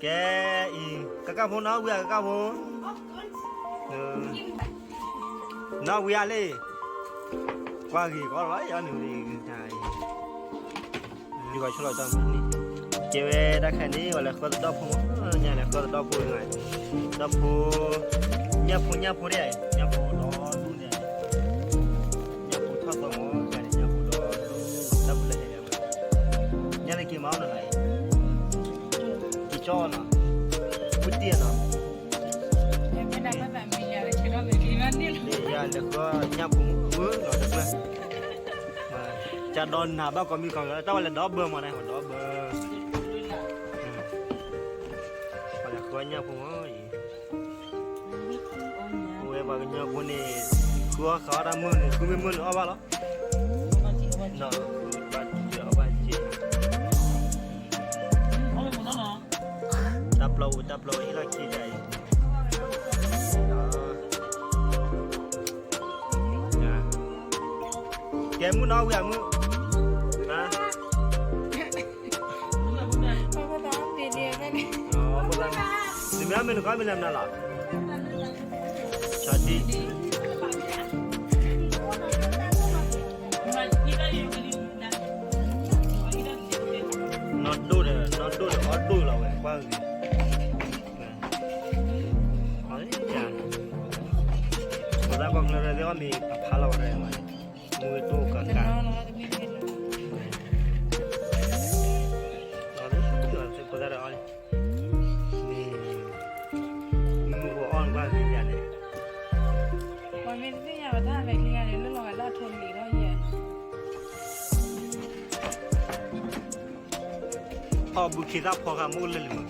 ကဲအံၤ ကကၣ်ဖိနီၣ်ဝံၤဧါ ကကၣ်ဖိ, နီၣ်ဝံၤဧါလံ, ကွၢ်ဂ့ၤကီးလီၤ ယၤန့ၣ်ဝံၤတၢ်အံၤ, ဒ်ကီးဆိလီၤတၢ်မၤန့ၣ်, ကဲဝဲတၢ်ခဲန့ၣ် ပှၤလဲၤဃီသဒီၣ်ဖိမး, ညါလဲၤဃီသဒီၣ်ဖိ, ဒီၣ်ဖိ, ညၣ်ဖိ ညၣ်ဖိဒၣ်, ညၣ်ဖိဒီဒူၣ်န့ၣ်, ညၣ်ဖိထီၣ်သီမး, ညၣ်ဖိဒီဒူၣ်, တၢ်ဖိလဲၤဟဲ, ညၣ်လၢက့ၤမၤအီၣ်နၤလၢအံၤ, က့ၤကၠီနီၤ, ဝံတံၢ်နီၤ, ယၤလဲၤဃီညၣ်ဖိမး ဝံလီၤတကျၢၢ်, ကဒီးနၤဘၣ်ကီးမံၤကီး တၢ်ဝဲလဲၤဒီဘၢမးန့ၣ် ဒီဘၢ, ပှၤလဲၤဃီညၣ်ဖိမးအံၤ, ဝဲပှၤကညီဖိန့ၣ် ဃုအီၣ်ဃုအီၣ်တၢ်မုၢ်နုာ် ဃုမ့ၢ်မုၢ်နုာ်အီၣ်ဘၣ်လီၤ, ဘၣ်တံၢ်အီၣ်ဘၣ်စ့, တၢ်ပျီဝဲ တၢ်ပျီဝဲဟ့ၣ်လီၤခံတၢ်အံၤ, ကဲမုၢ်နီၣ်ဝံၤဧါမုၢ်, နမ့ၢ်မ့ၢ်နကီၢ်မ့ၢ်လဲၤမနုၤလီၤ, ဆီဒံၣ်, နီၢ်ဒိၣ်ဒီး နီၢ်ဒိၣ်ဒီးအီၣ်ဒိၣ်လီၤဝဲ ကွၢ်ဂ့ၤ, အီၣ်လၢယၤ, ပသးကီၢ်ချၢဒီး သ့ၣ်အီၣ်မ့ၤပဖးလီၤဝဲဒၣ်မး, မူဝဲတိၢ်ကးကး, ဖိသၣ်ဒီးအီၣ်လံ, မ့ၢ်မူကအီၣ်နကွၢ်ဂ့ၤယၤန့ၣ်, ပှၤမ့ၢ်တသ့ၣ်ညါဘၣ်တၢ်အမဲာ်ချံဂၤန့ၣ် လၢလီၤဂာ်လၢအထိၣ်လံၤထီၣ်ယဲၢ် အီၣ်ဘုခ့သၣ်ဖီဃာ်မ့ၢ်အိၣ်လၢလံမး,